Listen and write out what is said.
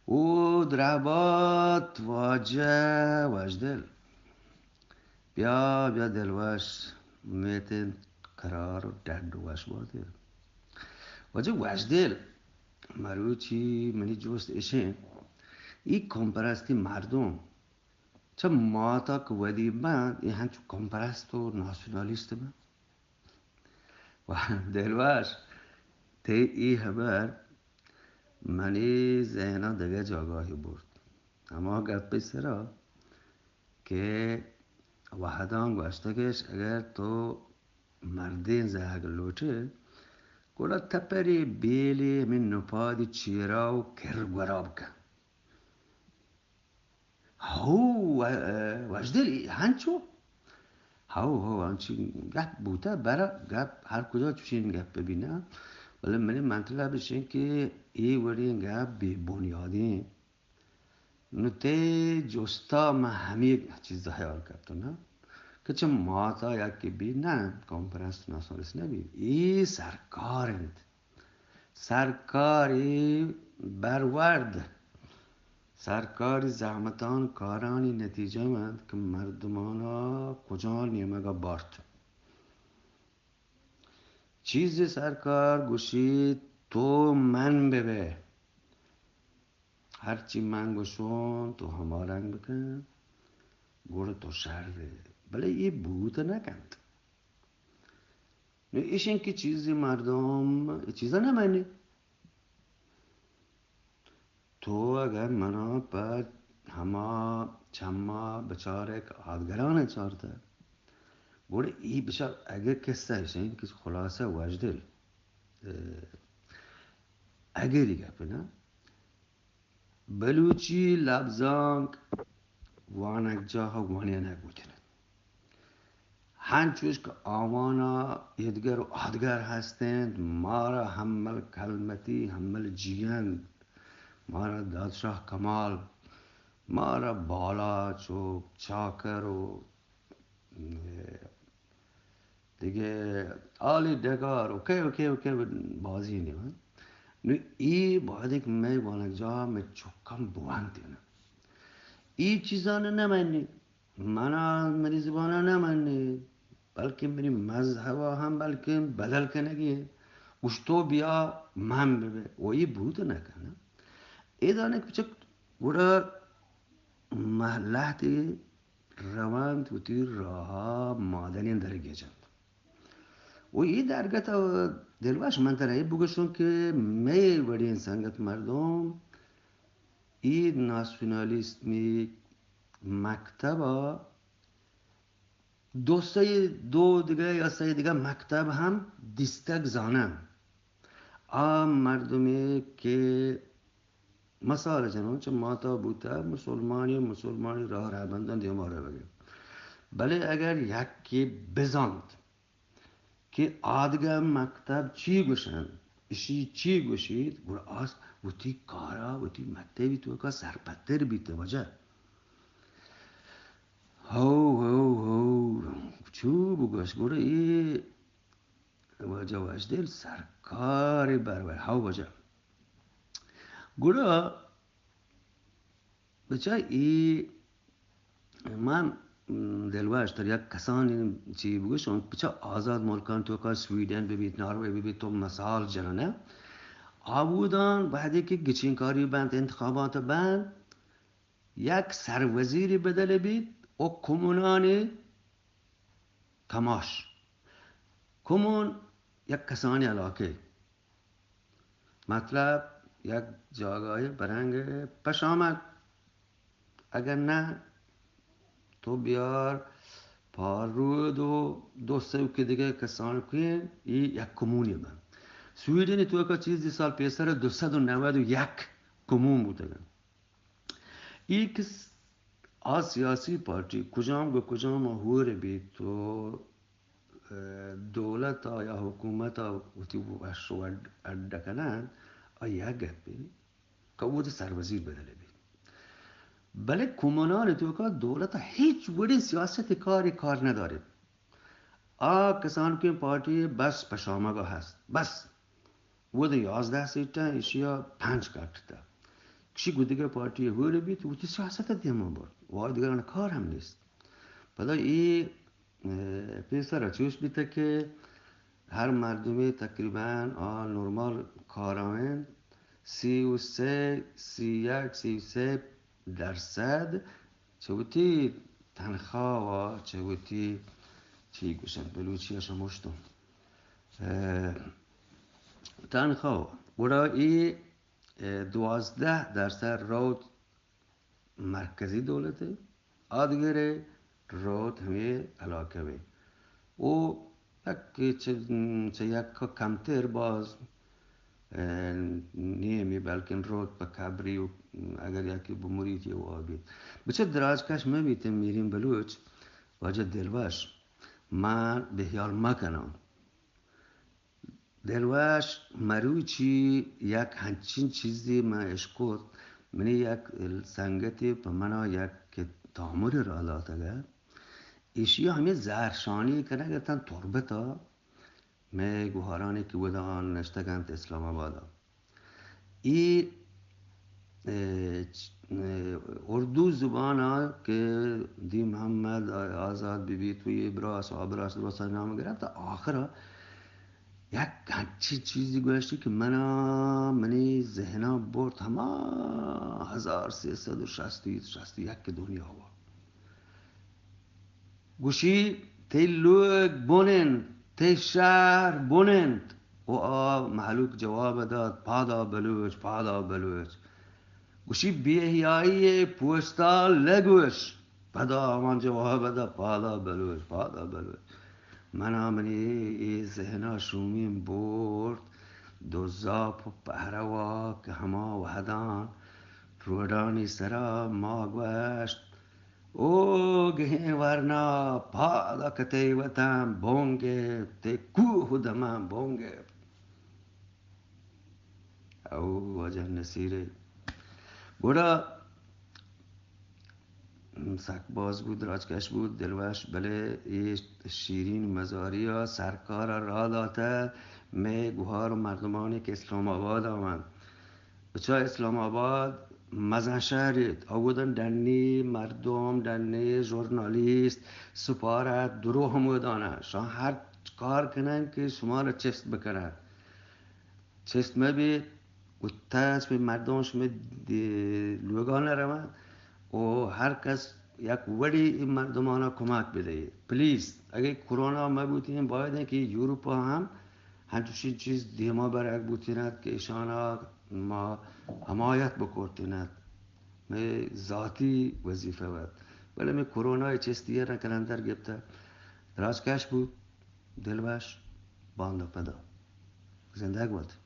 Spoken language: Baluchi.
او درہبات واجہ وشدل، بیا بیا دلوش، میتیں قرار و ڈڈ وش باتے۔ واجہ وشدل، مروچی منی جوست اشیں، ای قوم پرستی مردم چہ ماتا کہ ودی بند، ای ہنچو قوم پرست و ناسیونالیست بند۔ و دلوش، تئی ای ہبر منی ذہنا دگہ جاگاہے برت۔ ہما گپے سرا کہ وہداں گوشتگش، اگر تو مردین زہگ لوٹے، گڑا تپری بیلی ہمے نپادی چیرا و کر گورا بکن۔ ہو، و-، وشدل، ہنچو؟ ہو، ہو، ہنچی گپ بوتہ، برا گپ ہر کجا چوشیں گپ بی نا، بلے منی مطلب اشیں کہ اے وڑیں گپ بے بنیادیں۔ نو تے جستا من ہمے چیز حیال کپتو نا کہ چہ ماتا یکے بی نا، قوم پرست ناسیونالیست نہ بی، اے سرکار انت۔ سرکاری برورد، سرکاری زحمتان کارانی نتیجہ انت کہ مردمانا کجا نیمگا بارت۔ چیزے سرکار گوشیت تو من ببے، ہرچی من گوشون تو ہما رنگ بکن، گڑا تو شر ئے۔ بلے اے بوت نہ کنت۔ نو ایشیں کہ چیزے مردم اے چیزا نہ منی۔ تو اگر منا پہ ہما چما بچارے کہ آدگران چارتہ، گڑا ای بچار اگر قصہ ایشیں کہ خلاصہ وشدل، اے، اگری گپ نا، بلوچی لبزانک وانگجاہ ء وانینگ بوتگ انت۔ ہنچوش کہ آوانا ایدگر و آدگر ہست انت، مارا حمل کلمتی، حمل جیئند، مارا دادشاہ کمال، مارا بالاچ و چاکر و دگہ آلی ڈگار و کئے و کئے و کئے بازی نیمن۔ نو ای باید کہ مئے وانگجاہ مئے چکاں بوانت نا۔ ای چیزان نہ منی، منا منی زبانا نہ منی، بلکہ منی مذہبا ہم بلکہ بدل کنگی ہے۔ گوشتو بیا من ببے، و ای بوت نہ کنا۔ اے دانے کچک گڑا محلہ تے روانت وتی راہا مادنیں درگیجنت۔ و اے درگت ء دلوش من ترا اے بگوشوں کہ مئے وڑیں سنگت مردم اے ناسیونالیسمی مکتب ء دو سئے، دو دگہ یا سئے دگہ مکتب ہم دیستگ زانن۔ آ مردمے کہ مثال جنوں چہ ماتا بوتہ مسلمانی و مسلمانی راہ رہبنداں دیما روگے۔ بلے اگر یکے بزانت کہ آدگہ مکتب چی گوشنت، اشی چی گوشیت، گڑا آس وتی کارا، وتی مکتبی توکا سرپدتر بیت۔ واجہ ہو، ہو، ہو، چو بگوش، گڑا اے واجہ وشدل سرکار برور، ہو واجہ۔ گڑا بچا اے من دلوش تر یک کسانی چی بگوشوں، بچا آزاد ملکان توکا سویڈن ببیت، ناروے ببیت، تو مثال جننے۔ آبودان وہدے کہ گچینکاری بنت، انتخابات بنت، یک سروزیری بدل بیت و کمونانی کماش۔ کمون یک کسانی علاقے، مطلب یک جاگاہے برنگ پشامگ، اگر نہ تو بیار پارود و دو سوکی دگہ کسان کن، ای یک کمونی بن۔ سویڈنی توکا چیزی سال پیسر دو سد و نود و یک کمون بوتگن۔ ای کہ س-، آ سیاسی پارٹی کجام گو کجام ہور بیت و، اه، دولت یا حکومت وتی وش و اڈ، اڈ کنن، آ یک گپی کہ وتی سروزیر بدل بیت۔ بلے کمونال توکا دولت ہیچ وڑی سیاست کاری کار نداری۔ آ کسانکیں پارٹی بس پشامگا ہست۔ بس۔ وھدے یازدہ سیٹاں، ایشیا پنچ کٹتا۔ کشی گو دگہ پارٹی ہور بیت، وتی سیاست دیما برد، و آئی دگران کار ہم نیست. پدا ای، اه، پیسر چوش بیت کہ ہر مردمی تقریباً آ نرمال کارا انت، سی و سه، سی و یک، سی و سه درصد چہ وتی تنخواہ و چہ وتی چی گوشن بلوچی ءَ شموشتوں، اه، تنخواہ. گڑا ای، اه، دوازدہ درصد روت مرکزی دولت ءَ، آدگرے روت ہمے علاقہ ءَ. او یک چہ، چہ یک کمتر باز، اه، نیمی بلکن روت پہ قبری و اگر یکی بمریت یہ واب بیت. بچہ دراج کش مہ بیت میرین بلوچ، واجہ دلوش، من بہیال مکناں. دلوش، مروچی یک ہنچین چیزی من اشکت، منی یک سنگتی پہ منا یک تامر را داتگ ءَ، ایشی ہمیں زہرشانی کنگ اتن تربت ءَ، مئے گوہارانی کہ ودا نشتگ انت اسلام آباد ءَ. ای، اه، چ-، اه، اردو زبان ءَ کہ دی محمد آزاد بہ بیت و یہ براس و آ براس درست نام گرفت، آخر ءَ یک ہنچی چیزی گوشتی کہ منا، منی ذہن ءَ برت ہما ہزار سیصد و شست و یک کہ دنیا ہوا. گوشی، تئی لوگ بن انت، تئی شہر بن انت. و آ مہلوک جواب دات، پادا بلوچ، پادا بلوچ. گوشی، بے حیائی پوستا لگوش. پدا آوان جواب دات، پادا بلوچ، پادا بلوچ. منا منی اے ذہنا شومیں برت، دزاپ و پہروا کہ ہما وہدان روڈانی سرا ما گوشت، او گہیں ورنا، پادا کتے وطن بونگے، تے کوہ دماں بونگے. او واجہ نصیرے. گڑا سک باز بود، دراجکش بود، دلوش، بلے اے شیرین مزاری ءَ سرکار ءَ راہ داتہ مئے گوہار و مردمانی کہ اسلام آباد ءَ انت. بچا اسلام آباد مزن شہرے، اودا ڈنی مردم، ڈنی ژورنالیست، سفارت، درو ہمودان انت. شان ہر کار کنن کہ شما را چست بکنن. چست مہ بیت و ترس بہ مردم شمئے دی-، لوگان نہ روند و ہر کس یک وڑی این مردمانا کمک بدهید. پلیز، اگه کرونا مہ بوتین، باید انت کہ یورپا ہم ہنچوشین چیز دیما برگ بوتین ات کہ اشانا ما حمایت بکرتین ات. مئے ذاتی وظیفہ بوت. بلے مئے کرونا چستی ءَ را کلندر گپتہ. دراجکش بوت، دلوش، باندا پدا. زندگ بات.